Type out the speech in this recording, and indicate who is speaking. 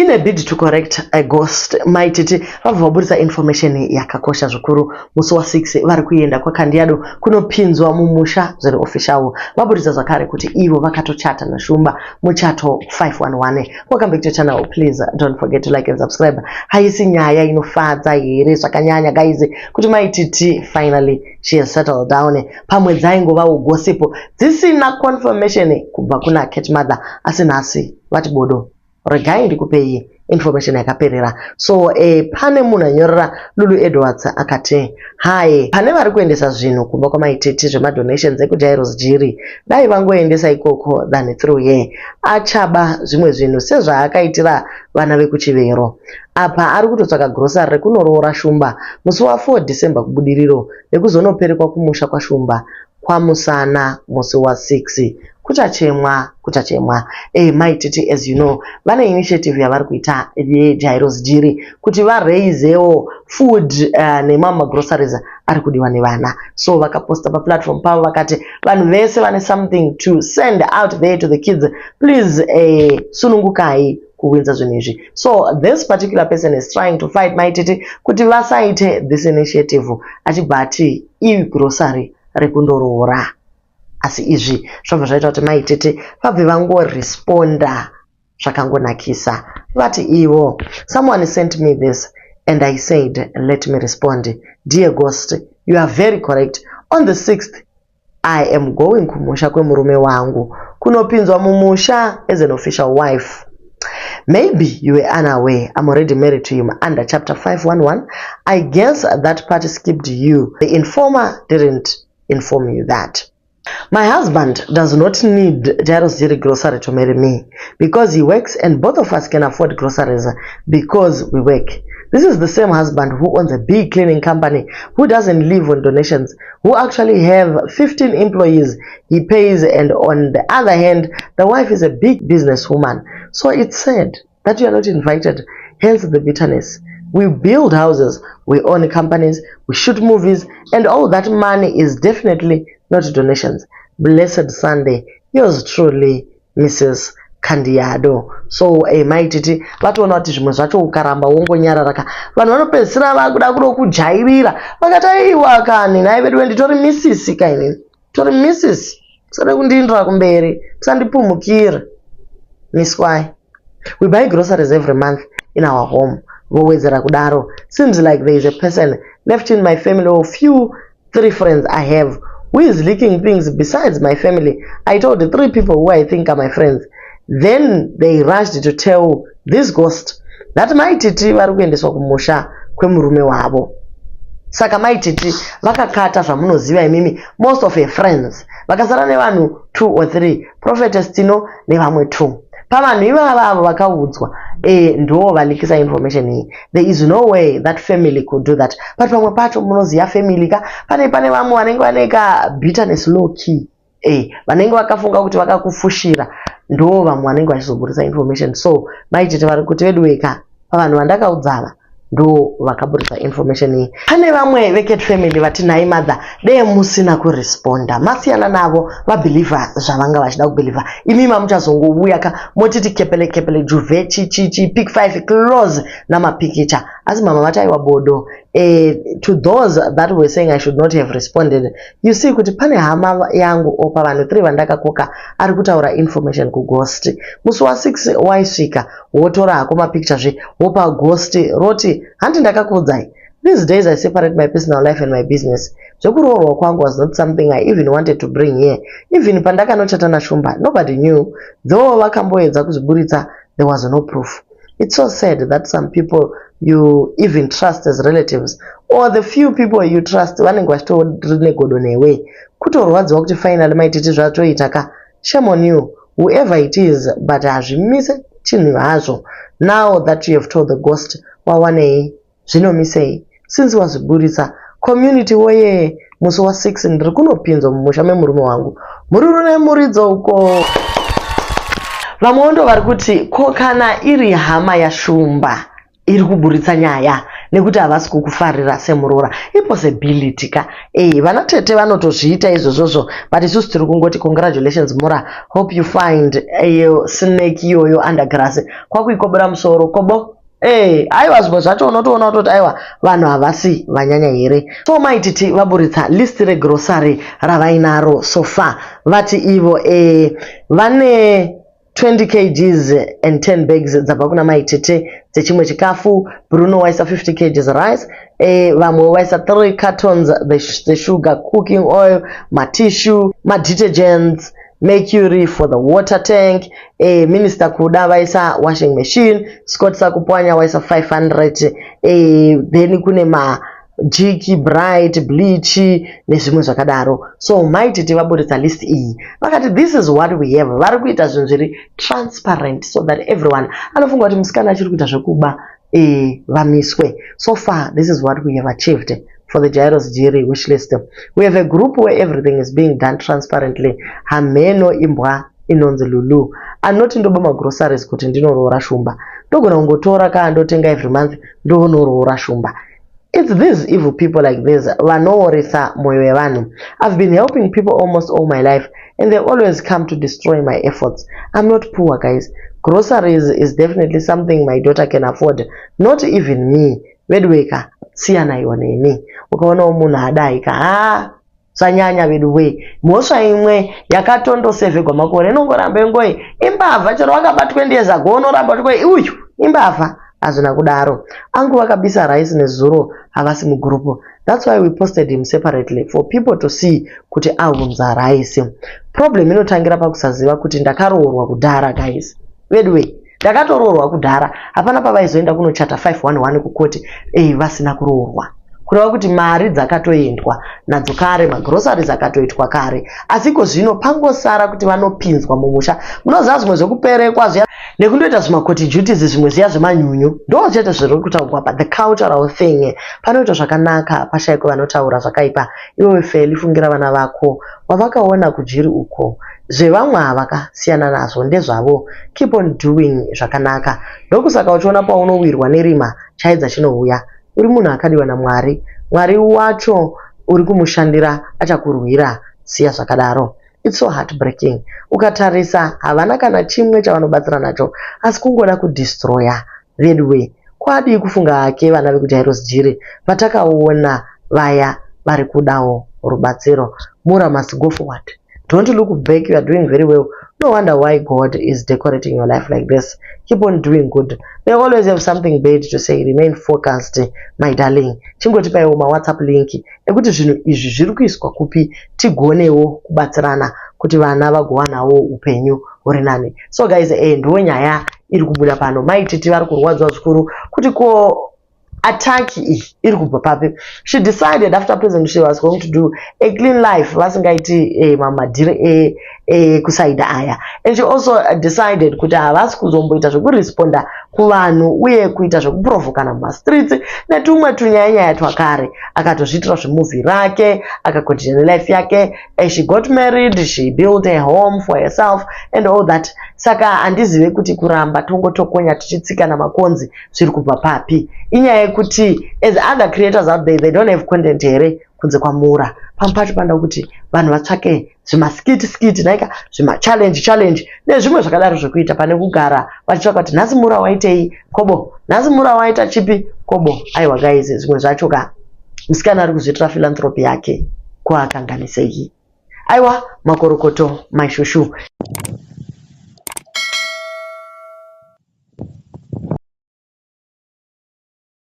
Speaker 1: In a bid to correct a ghost, Mai Titi vabva vaburitsa information yakakosha zvikuru. Musi wa6 vari kuenda kwaKandiado kunopinzwa mumusha zviri official. Vaburitsa zvakare kuti ivo vakatochata naShumba muchato 511. Welcome back to channel. Please don't forget to like and subscribe. Haisi nyaya inofadza here zvakanyanya, guys, kuti Mai Titi finally she has settled down? Pamwe dzaingovawo gossip dzisina confirmation kubva kuna cat mother, asi nhasi vati bodo, regai ndikupei information yakaperera. So pane munhu anyorera Lulu Edwards akati, "Hai, pane vari kuendesa zvinhu kumba kwaMaititi zvemadonations ekuJairos Jiri, dai vangoendesa ikoko than through ye achaba zvimwe zvinhu sezvaakaitira vana vekuChivero. Apa ari kutotsvaka grocery rekunoroora Shumba musi wa4 December kuBudiriro nekuzonoperekwa kumusha kwaShumba kwaMusana musi wa6. Kuchachemwa, kuchachemwa." Maititi, as you know, vane initiative yavari kuita yeJairos Jiri kuti varaisewo food nemamwe magroceries ari kudiwa nevana. So vakaposta paplatform pavo vakati vanhu vese vane something to send out there to the kids, please sunungukai kuwinza zvinhu izvi. So this particular person is trying to fight Maititi kuti vasaite this initiative, achibva ati igrocery rekundoroora. Asi izvi zvabva zvaita kuti Maitete vabve vangoresponda zvakangonakisa. Vati ivo, "Someone sent me this and I said let me respond. Dear ghost, you are very correct. On the 6th I am going kumusha kwemurume wangu kunopinzwa mumusha as an official wife. Maybe you were unaware I'm already married to him under chapter 511. I guess that part skipped you. The informer didn't inform you that. My husband does not need Jairos Jiri grocery to marry me because he works and both of us can afford groceries because we work. This is the same husband who owns a big cleaning company, who doesn't live on donations, who actually have 15 employees he pays, and on the other hand, the wife is a big businesswoman. So it's sad that you are not invited, hence the bitterness. We build houses, we own companies, we shoot movies, and all that money is definitely not donations. Blessed Sunday. Yours truly, Mrs. Kandiado." So Maititi vatoona kuti zvimwe zvacho ukaramba wongonyarara ka, vanhu vanopedzisira vakuda kudo kujairira, vakati aiwa kani, nhai vedu, nditori misisi kainini, tori misisi, musade kundiindira kumberi, musandipumhukira, miswai. We buy groceries every month in our home." Vowedzera kudaro, "Seems like there is a person left in my family or few three friends I have who is leaking things besides my family. I told the three people who I think are my friends. Then they rushed to tell this ghost that Maititi vari kuendeswa kumusha kwemurume wavo." Saka Maititi vakakata zvamunoziva imimi, most of her friends, vakasara nevanhu two or three, Prophetess Tino nevamwe two. Pavanhu ivava avo vakaudzwa ndo valeakisa information iyi. There is no way that family could do that, but pamwe pacho munoziva family ka, pane vamwe vanenge vane ka bitterness low key, vanenge vakafunga kuti vakakufushira, ndo vamwe vanenge vachizoburisa information. So Maititi vari kuti veduweka, pavanhu vandakaudzava ndo vakaburisa information iyi. Pane vamwe vecat family vati, "Nhai mother, dee musina kuresponda, masiyana navo, vabelieva zvavanga vachida kubelieva. Imi mamuchazongouya ka motiti kepele kepele juve chichichi pic 5 close namapikicha." Asi mama vati, "Aiwa bodo. To those that were saying I should not have responded, you see kuti pane hama yangu o pavanhu 3 vandakakoka ari kutaura information kughost. Musi wa6 waisvika, wotora hako mapicture zve, wopa ghost, roti, 'Handi ndakakuudzai?' These days I separate my personal life and my business. Zvekuroorwa kwangu was not something I even wanted to bring here. Even pandakanochata naShumba, nobody knew. Though vakamboedza kuzviburitsa, there was no proof. It's so sad that some people you even trust as relatives or the few people you trust vanenge vachitori negodo newe. Kutorwadziwa kuti finally Maititi zvatoita ka. Shame on you, whoever it is, but hazvimise chinhu hazvo. Now that you have told the ghost, wawanei? Zvinomisei since wazviburitsa? Community woye, musi wa6 ndiri kunopinzwa mumusha memurume wangu. Mururu nemuridzo uko." Vamwewo ndo vari kuti, ko kana iri hama yaShumba iri kuburitsa nyaya? nekuti havasi kukufarira semuroora. Ipossibility ka. Eh, vana tete vanotozviita izvozvozvo but isusu tiri kungoti congratulations Mura. Hope you find iyo snake iyoyo undergrass kwakuikobora musoro kobo. Eh, aiwa zvimwe zvacho unotoona kutoti aiwa vanhu havasi vanyanya here. So Mai Titi vaburitsa list regrocery ravainaro so far. Vati ivo eh, vane 20 kgs and 10 bags dzabva kuna Mai Tete dzechimwe chikafu. Bruno waisa 50 kgs rice. Eh, vamwe vaisa 3 cartons the sugar, cooking oil, matissue, madetergents, mercury for the water tank. Eh, Minister Kuda vaisa washing machine. Scott Sakupwanya waisa 500. Eh, then kune ma Jiki, Bright, bleach nezvimwe zvakadaro. So Mai Titi vaburitsa list iyi vakati this is what we have. Vari kuita zvinhu zviri transparent so that everyone anofunga kuti musikana achiri kuita zvekuba vamiswe. So far this is what we have achieved for the Jairos Jiri wish list. We have a group where everything is being done transparently. Hameno imbwa inonzi Lulu anoti ndoba magroceries kuti ndinoroora shumba. Ndogona kungotora kaa ndotenga every month ndonoroora shumba. It's these evil people like this vanooresa mwoyo yevanhu. I've been helping people almost all my life and they always come to destroy my efforts. I'm not poor, guys. Groceries is definitely something my daughter can afford. Not even me. Veduweka, siyanaiwa neni. Ukaonawo munhu adai ka, ha zvanyanya vedu wee. Mhosva imwe yakatondosevhegwa makore inongoramba ingoi imbavha chero wakaba 20 years ago unoramba uchingoi uyu imbavha. Hazvina kudaro. Angu vakabisa rice nezuro havasi mugurupu. That's why we posted him separately for people to see kuti aunza rice. Problem inotangira pakusaziva kuti ndakaroorwa kudhara guys. Veduwe, ndakatoroorwa kudhara. Hapana pavaizoenda kunochata 511 kukoti vasina kuroorwa. Kureva kuti mari dzakatoendwa nadzo kare, magroceries akatoitwa kare. Asi iko zvino pangosara kuti vanopinzwa mumusha. Munoziva zvimwe zvekuperekwa zviya nekundoita zvimakoti duties zvimwe zviya zvemanyunyu. Ndo chete zviri kutaurwa pa the cultural thing. Panoitwa zvakanaka pashaikwe vanotaura zvakaipa. Iwewe Feli fungira vana vako wavakaona kujiri uko. Zvevamwe havakasiyana nazvo ndezvavo. Keep on doing zvakanaka. Ndokusaka uchiona paunowirwa nerima chaedza chinouya. Uri munhu akadiwa naMwari. Mwari wacho uri kumushandira achakurwira. Siya zvakadaro. It's so heartbreaking. Ukatarisa havana kana chimwe chavanobatsira nacho asi kungoda kudestroya veduwe. Kwadii kufunga hake vana vekuJairos Jiri vatakaona vaya vari kudawo rubatsiro. Mura must go forward. Don't look back, you are doing very well. No wonder why God is decorating your life like this. Keep on doing good. They always have something bad to say. Remain focused, my darling. Chingotipaiwo maWhatsApp link ekuti zvinhu izvi zviri kuiswa kupi tigonewo kubatsirana kuti vana vagowanawo upenyu huri nani. So guys, ndo nyaya iri kubuda pano. Mai Titi vari kurwadzwa zvikuru kuti ko attack iyi iri kubva papi. She decided after prison she was going to do a clean life vasingaiti mamadhiri ekusaida aya. And she also decided kuti havasi kuzomboita zvekuresponda kuvanhu uye kuita zvekuprovhokana mumastreets netumwe tunyaya-nyaya twakare. Akatozviitira zvemovie rake, akacontinue nelife yake. She got married, she built a home for herself and all that. Saka handizive kuti kuramba tongotokonya tichitsika namakonzi zviri kubva papi. Inyaya yekuti as other creators out there they don't have content here kunze kwamura. Pamwe pacho panoda kuti vanhu vatsvake zvimaskit skit naika zvimachallenge challenge nezvimwe zvakadaro zvekuita pane kugara vachitsvaka kuti nhasi mura waitei kobo, nhasi mura waita chipi kobo. Aiwa guys, zvimwe zvacho ka musikana ari kuzviitira philanthropy yake kuakanganisei. Aiwa makorokoto maishushu.